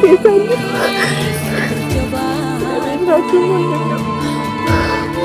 keessaan jiru. Dhabee jiraachuu immoo hin danda'u.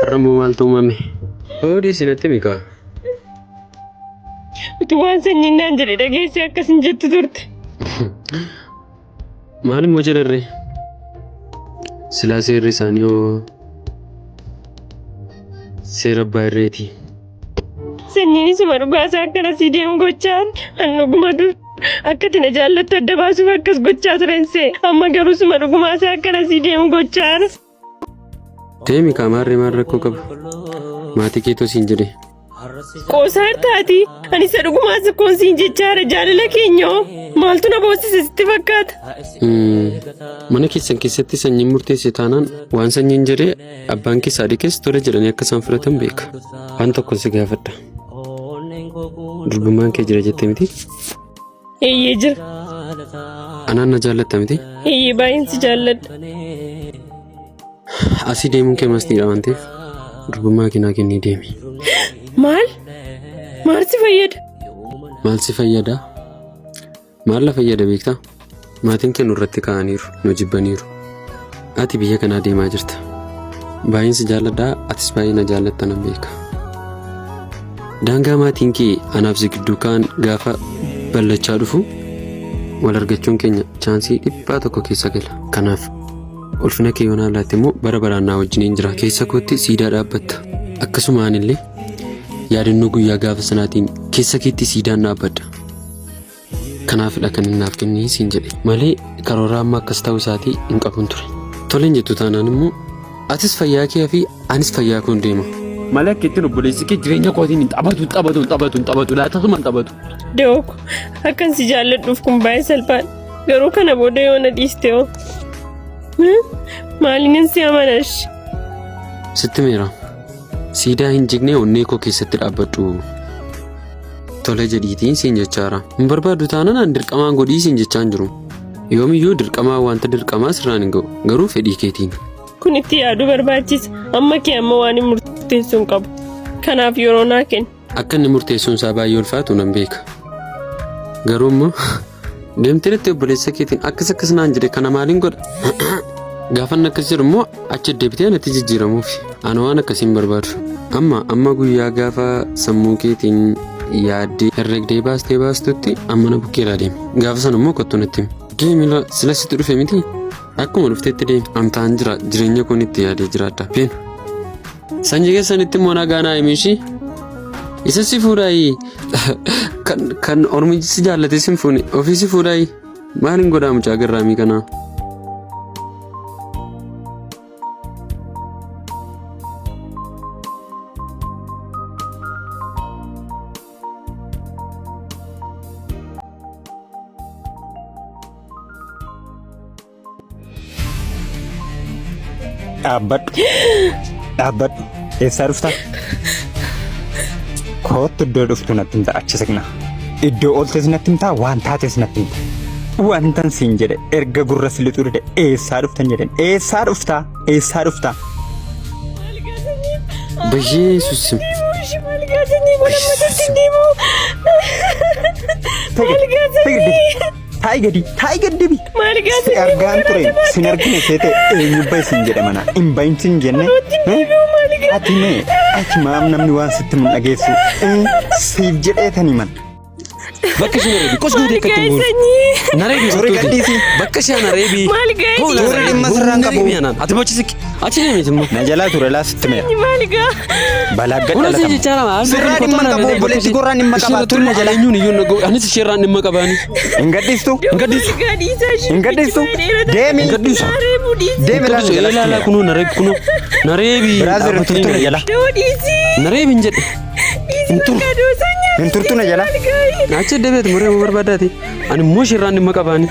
Har'a immoo maaltu uumame? Oodii sinatti mikaa. Utuu waan sanyiin naan jedhe dhageessee akkas hin jettu turte. Maal immoo jedharree? Silaa seerri isaanii hoo seera abbaa irreeti. Sanyiin isuma dhugaasaa akkana sii deemu gochaan an dhuguma dur akka ati na jaallattu adda baasuuf akkas gochaa turen see amma garuu isuma dhugumaasaa akkana sii deemu gochaan. Deemi kaa maarree maal rakkoo qaba? Maatii keetoo siin jedhe. Qoosaa jirtaati. Ani isa dhugumaa sakkoon siin jechaara jaalala keenya hoo maaltu na boossise sitti fakkaata? Mana keessan keessatti sanyiin murteesse taanaan waan sanyiin jedhee abbaan keessa haadhi keessa tole jedhanii akka isaan fudhatan beeka. Waan tokkon si gaafadha. Durbummaan kee jira jettee miti? Eeyyee jira. Anaan na jaallatta miti? Eeyyee baay'een si jaalladha. Asii deemuun kee mastiidha waan ta'eef durbummaa kee naa kennii deemi. Maal? Maal si fayyada? Maal si fayyada? Maal la fayyada beektaa? Maatiin kee nurratti ka'aniiru, nu jibbaniiru. Ati biyya kanaa deemaa jirta. Baay'een si jaalladha, atis baay'ee na jaallatta nan beeka. Daangaa maatiin kee anaaf si gidduu ka'an gaafa ballachaa dhufu wal argachuun keenya chaansii dhiphaa tokko keessa gala. Kanaaf ulfina kee yoonaa laatte immoo bara baraan naa wajjiniin jira. Keessa kootti siidaa dhaabbatta. Akkasuma anillee yaadannoo guyyaa gaafa sanaatiin keessa keetti siidaan dhaabbadha. Kanaafidha kan inni naaf kennii siin jedhe malee karoora amma akkas ta'uu isaatii hin qabun ture. Toleen jettu taanaan immoo atis fayyaa kee fi anis fayyaa koon deema. Malee akka ittiin obboleessi kee jireenya kootiin hin taphatu hin taphatu hin taphatu hin taphatu laatasuma hin taphatu. Deeoko akkan si jaalladhuuf kun baay'ee salphaadha. Garuu kana booda yoo na dhiiste hoo? Maaliin si amanash? Sitti meera. Siidaa hin jigne onnee koo keessatti dhaabbadhu. Tole jedhiitiin siin jechaara. Hin barbaaddu taanaan an dirqamaan godhii siin jechaa hin jiru. Yoomiyyuu dirqamaa wanta dirqamaa sirraan hin ga'u. Garuu fedhii keetiin. Kun itti yaaduu barbaachisa. Amma kee amma waan hin murteessuu hin qabu. Kanaaf yeroo naa kenni. Akka inni murteessuun isaa baay'ee ulfaatu nan beeka. Garuu immoo deemtee dhattee obboleessa keetiin akkas akkas naan jedhe kana maaliin godha? Gaafa inni akkas jedhu immoo achi deebitee anatti jijjiiramuufi. Ana waan akkasii hin barbaadu. Amma amma guyyaa gaafa sammuu keetiin yaaddee herregdee baastee baastutti amma na bukkeeraa deemi. Gaafa sana immoo kottu natti himi. Deemi laa sila sitti dhufe miti? Akkuma dhuftetti deemi. Amtaan jira jireenya koon itti yaadee jiraadha. Beenu. Sanyii keessanitti immoo nagaa naa himi ishii. Isa si fuudhaayi. Kan kan ormi si jaallatee si hin fuune ofii si fuudhaayi. Maaliin godhaa mucaa garraamii kanaa? Dhaabbadhu. Dhaabbadhu. Eessaa dhufta? Koottu iddoo dhuftu natti himta achi siqna. Iddoo ooltes natti himta waan taates natti himta. Wantan siin jedhe erga gurra si lixuu dide eessaa dhuftan jedhen eessaa dhufta eessaa dhufta. Bayyeesus sim. Taa'i gadi taa'i gadi debi. Si argaan ture sin argine seete eenyu bahi sin jedhe mana hin bahin sin jenne. Ati mee ati maam namni waan sitti mun dhageessu siif jedhee tani man. Bakka ishee na reebi. Qos gootee akka ittiin buune. Sanyii. Na reebi Turi sottuuti. gadhiisi. Bakka ishee na reebi. Maal ga'e? Turi dhimma sirraan qabu. Ati bochisiqi. Achi deemiti immoo. Na jalaa ture laa sitti meera. Maal gaa? Balaa gad Kunis dhalatama. jecha lama. Sirraa dhimma hin qabu obboleetti korraan dhimma qaba turi na jalaa. Eenyuun iyyuu na ga'u. Anis isheerraan dhimma qabaani. Hin gadhiistu. Hin gadhiisu. Gaa dhiisaa ishee. Hin gadhiistu. Deemi. Hin gadhiisu. Reebuu dhiisii. Deemi laa na jalaa. Ilaalaa sitti meera. kunoo na reebi kunoo. Na reebi. Brother turtu na jala. Doo dhiisii. Na reebi hin jedhe. Hin turu. Gadoo sanyii. Hin turtu na jala. Achi deebi'eeti muree barbaadaati. Ani immoo isheerraan dhimma qabaani.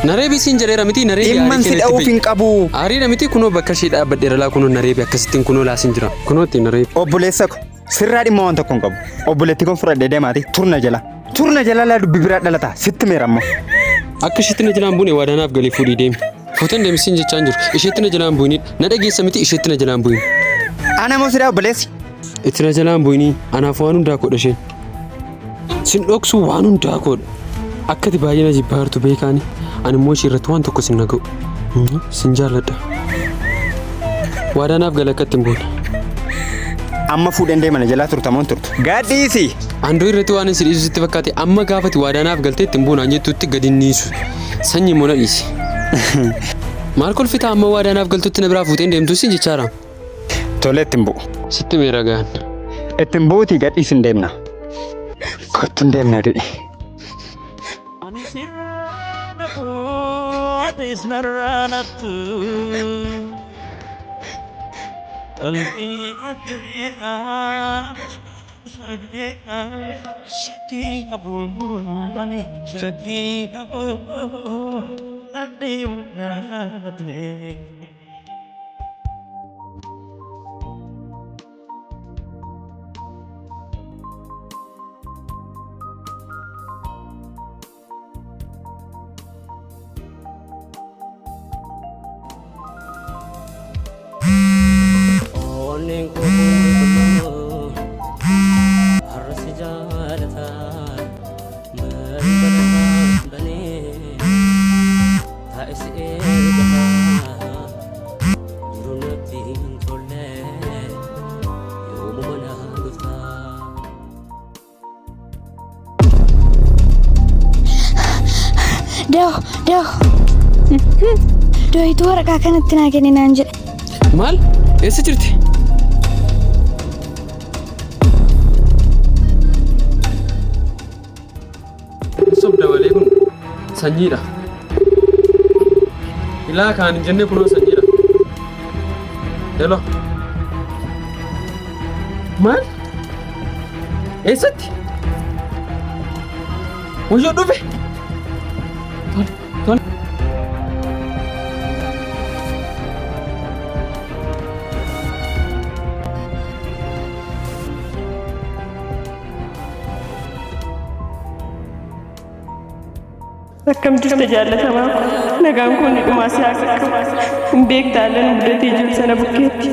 Na reebi siin jedheera miti na reebi Dhimman aarii si keenyatti dha'uuf beeyi. hin qabu. Aariidha miti kunoo bakka ishee dhaabbadheera laa kunoo na reebi akkasittiin kunoo laasin jira. Kunoo ittiin na reebi. Obboleessa ko sirraa dhimma waan tokko hin qabu. Obboleetti kun fudhadhee deemaati turna jala. Turna jala laa dubbi biraa dhalata sitti meera ammoo. Akka isheetti na jalaan buune waadaanaaf galee fuudhii deemi. Fuuteen deemisiin jechaa hin jiru. Isheetti na jalaan bu'inii na dhageessa miti isheetti na jalaan bu'in. Ana moo sidaa obboleessi? Itti na jalaan bu'inii anaaf waan hundaa godha isheen. Sin dhoksu waan hundaa godha. Akka ati baay'ee na jibbaa jirtu beekaani. Ani immoo ishee irratti waan tokko sin naga'u. Sin jaalladha. Waadaanaaf gala akka ittiin buune. Amma fuudheen deema na jalaa turta moo hin turtu? Gadhiisi! Andoo irratti waan isin dhiisu sitti fakkaate amma gaafati waadaanaaf galtee ittiin buunaan jettutti gadi hin dhiisu. Sanyii immoo na dhiisi. Maal kolfitaa amma waadaanaaf galtutti na biraa fuuteen deemtu sin jechaara. Tole ittiin bu'u. Sitti meera gahan. Ittiin bu'uutii gadhiisi hin deemna. Kottu hin deemna du'i. Ani sirna atis narraa nattu qalbii addunyaa shakkii qabu ani shakkii qabu adeemu Onneen koo qulqulluu har'a si jaalata balbala banee taa'e si eegata jiru natti hin tolle yoomuma na dhufta. Da'o, da'o. Dooyituu waraqaa kanatti naa kenni naan jedhe. Maal? Eessa jirti? Sobda malee kun sanyiidha. Ilaa kaan hin jenne kunoo sanyiidha. Hello. Maal? Eessatti? Wayyoo dhufe! Tole, tole. Akkam jirta jaallatamaa ko? Nagaan koo ni dhumaa si haa qaqqabu. Hin beekta haala nu mudatee jiru sana bukkeetti.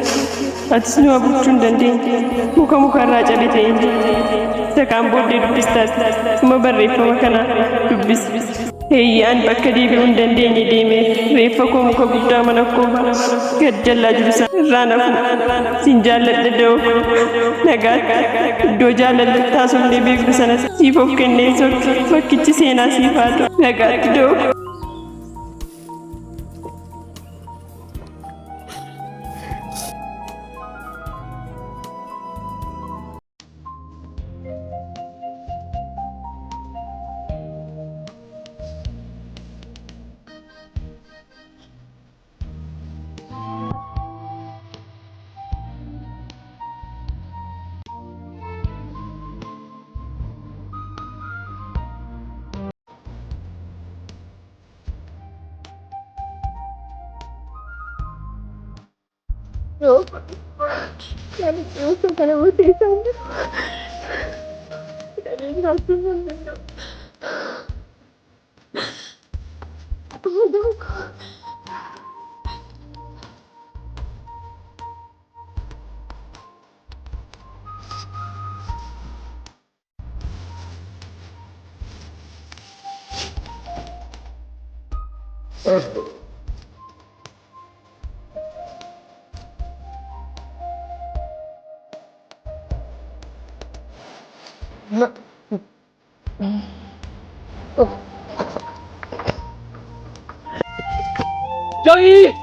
Atis nu bulchuu hin dandeenye. Muka mukarraa cabe ta'een jira. Isa kaan booddee dubbistaas dhuma barreeffama kanaa dubbisi. Eeyyaan bakka deebi'uu hin dandeenye deemee reeffa koo muka guddaa mana koo gad jallaa jiru sana irraa nafu. Sin jaalladha da'oo koo. Nagaatti iddoo jaalalli taasofnee beeknu sana siif of kennee sokke bakkichi seenaa siif haa ta'u. Nagaatti da'oo koo. Joyi!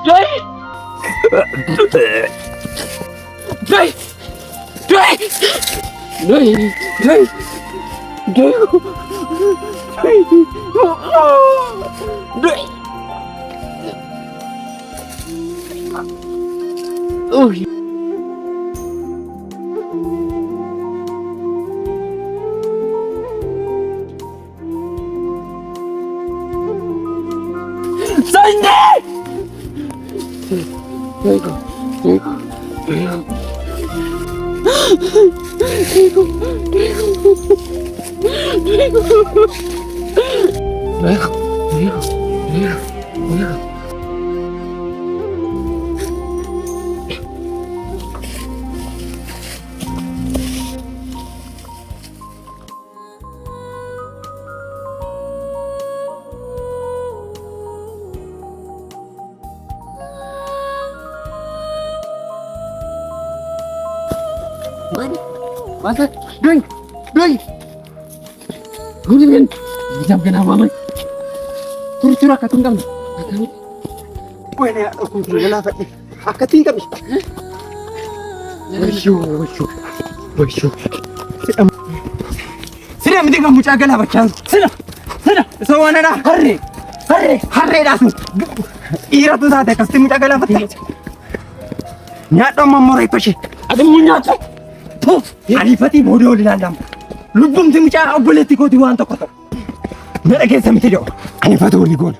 Joyi! Joyi! Joyi! Joyi! Joyi! Joyi! Joyi! Joyi! Sanyii! Masa? Doi! Doi! Gulingin! Jam kenapa man? Turu-turu akka tun qabne. Wayne kun galaafadhe. Akkatti hin qabne. Wayyoo wayyoo wayyoo. Sida miti kan mucaa galaafachaa jiru. Sida! Sida! Isa waan dha harree! Harree! Harreedhaa sun! Dhiiratu taate akkasitti mucaa galaafatta. Nyaadhu amma immoo reeffa ishee. Ati immoo nyaata. Puuf! Ariifatii booda ol ilaallama. Lubbumti mucaa obboleettii kootii waan tokko ta'u. Na dhageessa miti da'u. Ariifatu olii goona.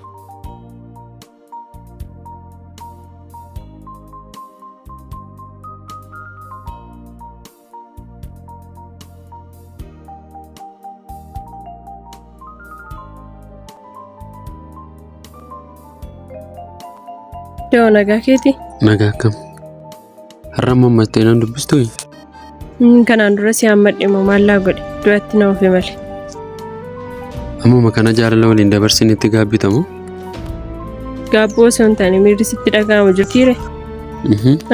Da'oo nagaa keeti. Nagaa akkam. Har'a ammoo ammattee nan dubbistuu? Inni kanaan dura si hammadhe moo maallaa godhe du'atti na ofe malee. Ammuma kana jaalala waliin dabarsinitti gaabbitamu. Gaabboo osoo hin taane miirri sitti dhaga'amu jirtiire.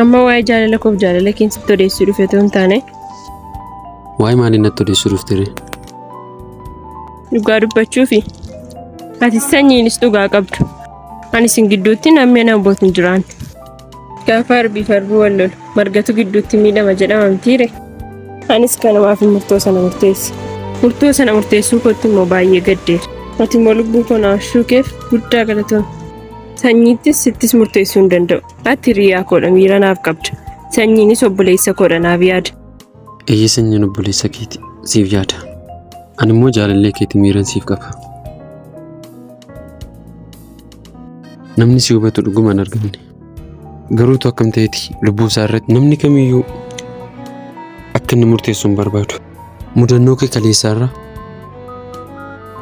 Amma waa'ee jaalala koof jaalala keen sitti odeessuu dhufe otoo hin taane Waa'ee maalii natti odeessuu dhuftere? dhugaa dubbachuufi. Ati sanyiinis dhugaa qabdu. Ani isin gidduutti namni ana hubbatu hin jiraan. Gaafa arbii fi arbuu wal lolu margatu gidduutti miidhama jedhama mitiire. Anis kanumaaf murtoo sana murteesse. Murtoo sana murteessuu kootti immoo baay'ee gaddeera. Ati immoo lubbuu koo na ashuu keef guddaa galatoom. Sanyiittis sittis murteessuu hin danda'u. Ati hiriyaa koodha miira naaf qabda. Sanyiinis obboleessa koodha naaf yaada. Eeyyee sanyiin obboleessa keeti siif yaada. Ani immoo jaalallee keeti miiran siif qaba. Namni si hubatu dhuguma hin argamne. Garuutu akkam ta'eeti lubbuu isaa irratti namni kamiyyuu akka inni murteessu hin barbaadu. Mudannoo kee kaleessaarra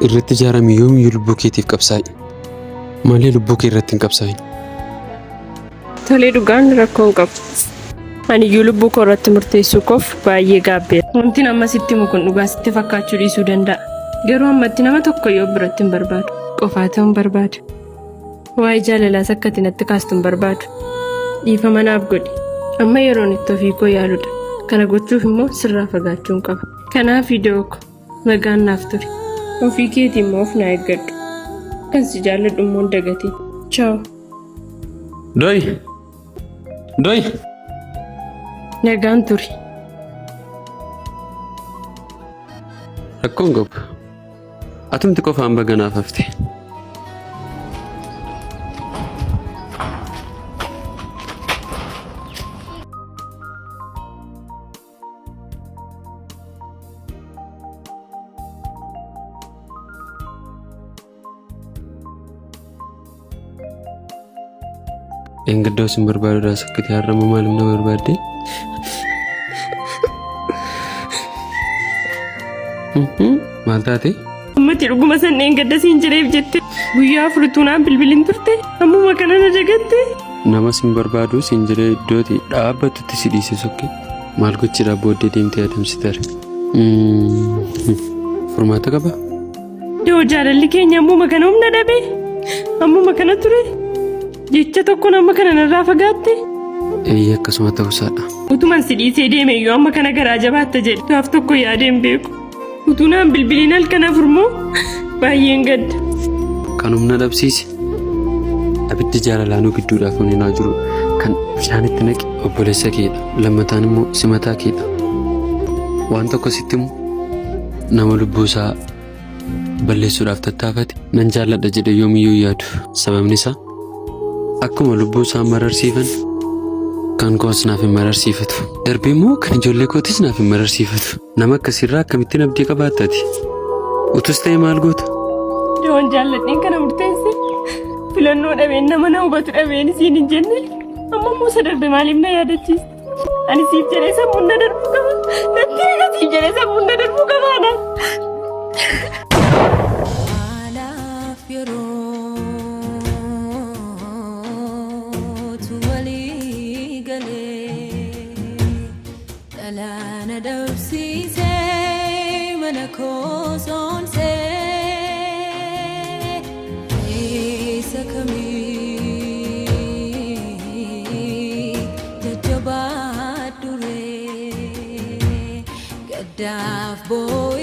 irratti ijaarame yoomiyyuu lubbuu keetiif qabsaa'i. Malee lubbuu kee irratti hin qabsaa'in. Tolee dhugaan rakkoo hin qabu. Ani iyyuu lubbuu koo irratti murteessuu koof baay'ee gaabbeera. Wanti amma sitti himu kun dhugaa sitti fakkaachuu dhiisuu danda'a. Garuu ammatti nama tokko yoo biratti hin barbaadu. Qofaa ta'uu hin barbaadu. Waa'ee jaalalaas akka ati natti kaastu hin barbaadu. Dhiifama naaf godhi. Amma yeroon itti ofii koo yaaludha. Kana gochuuf immoo sirraa fagaachuun qaba. Kanaaf iddoo ko nagaan naaf ture. Ofii keetii immoo of naa eeggadhu. Kan si jaalladhu immoo hin dagatiin. Chaaw. Doyi! Doyi! Nagaan turi. Rakkoon qabu. Atumti qofaan baga naaf hafte. Dheengaddaa isin barbaaduudhaa sakkite har'a immoo maaliif na barbaadde? Maal taate? Ammatti dhuguma san dheengadda siin jedheef jette guyyaa afurituu naan bilbilin turte ammuma kana na dagatte. Nama sin barbaadu siin jedhee iddooti dhaabbattutti si dhiise sokke maal gochiidhaaf booddee deemtee adamsitare. Furmaata qaba? Yoo jaalalli keenya ammuma kana humna dhabe ammuma kana ture jecha tokkoon amma kana narraa fagaatte. Eeyyee, akkasuma ta'uusaadha. Utuman si dhiisee deeme iyyuu amma kana garaa jabaatta jedhe gaaf tokko yaadee hin beeku. Utuu naan bilbiliin halkan 4 moo baay'een gadda. Kan humna dhabsiise abiddi jaalalaa nu gidduudhaaf funinaa jiru kan bishaanitti naqe obboleessa keedha. Lammataan immoo simataa keedha. Waan tokko sitti himu, nama lubbuu isaa balleessuudhaaf tattaafate nan jaalladha jedhe yoomiyyuu hin yaadu. Sababni isaa akkuma lubbuu isaa mararsiifan kan koos naaf hin mararsiifatu. Darbee immoo kan ijoollee kootis naaf hin mararsiifatu. Nama akkasiirraa akkamittiin abdii qabaattati? Utus ta'e maal goota? Dawan jaalladheen kana murteesse, filannoo dhabeen, nama na hubatu dhabeen isiin hin jenne. Amma immoo isa darbe maaliif na yaadachiista? Ani siif jedhee sammuun na darbuu qaba. Natti himi, siif jedhee sammuun na darbuu qaba anaan. Haalaaf yerootu walii galee dhalaana dhabsiisee mana koo soonsee eessa kamii jajjabaa duree gaddaaf boo'icha.